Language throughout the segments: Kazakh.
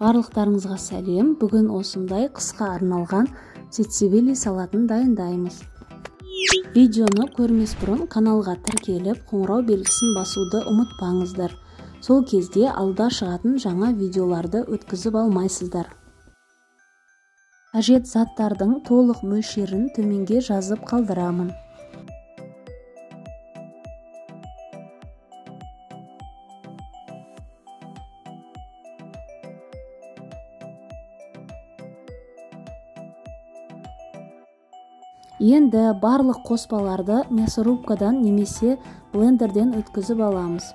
Барлықтарыңызға сәлем. Бүгін осындай қысқа арналған сацебели салатын дайындаймыз. Видеоны көрмес бұрын каналға тіркеліп, қоңырау белгісін басуды ұмытпаңыздар. Сол кезде алда шығатын жаңа видеоларды өткізіп алмайсыздар. Қажет заттардың толық мөлшерін төменге жазып қалдырамын. Енді барлық қоспаларды мясорубкадан немесе блендерден өткізіп аламыз.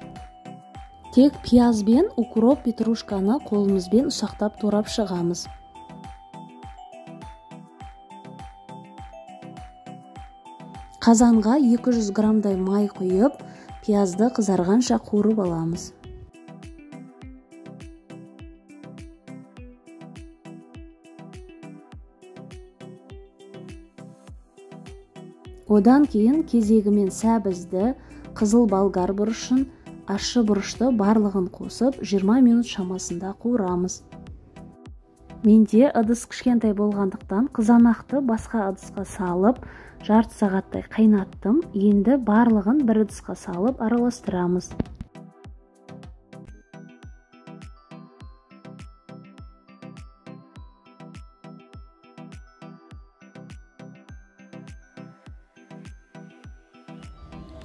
Тек пияз бен укроп, петрушканы қолымызбен ұсақтап турап шығамыз. Қазанға 200 граммдай май құйып, пиязды қызарғанша қуырып аламыз. Одан кейін кезегімен сәбізді, қызыл болгар бұрышын, ащы бұрышты барлығын қосып 20 минут шамасында қуырамыз. Менде ыдыс кішкентай болғандықтан қызанақты басқа ыдысқа салып, жарты сағаттай қайнаттым. Енді барлығын бір ыдысқа салып араластырамыз.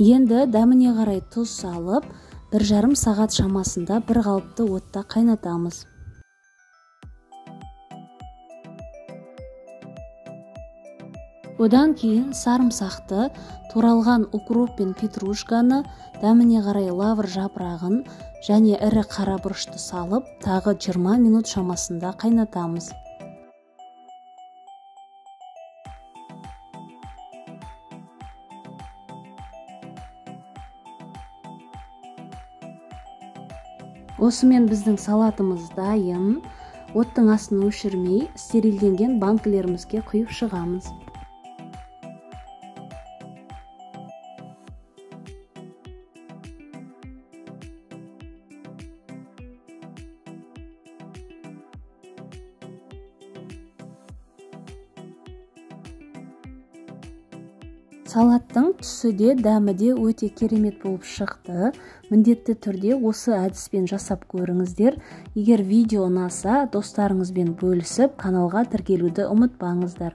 Енді дәміне қарай тұз салып, 1,5 сағат шамасында бір қалыпты отта қайнатамыз. Одан кейін сарымсақты, туралған укроп пен петрушканы, дәміне қарай лавр жапырағын және ірі қара бұрышты салып, тағы 20 минут шамасында қайнатамыз. Осымен біздің салатымыз дайын. Оттың астын өшірмей, стерилденген банкілерімізге құйып шығамыз. Салаттың түсі де, дәмі де өте керемет болып шықты. Міндетті түрде осы әдіспен жасап көріңіздер. Егер видео ұнаса, достарыңызбен бөлісіп, каналға тіркелуді ұмытпаңыздар.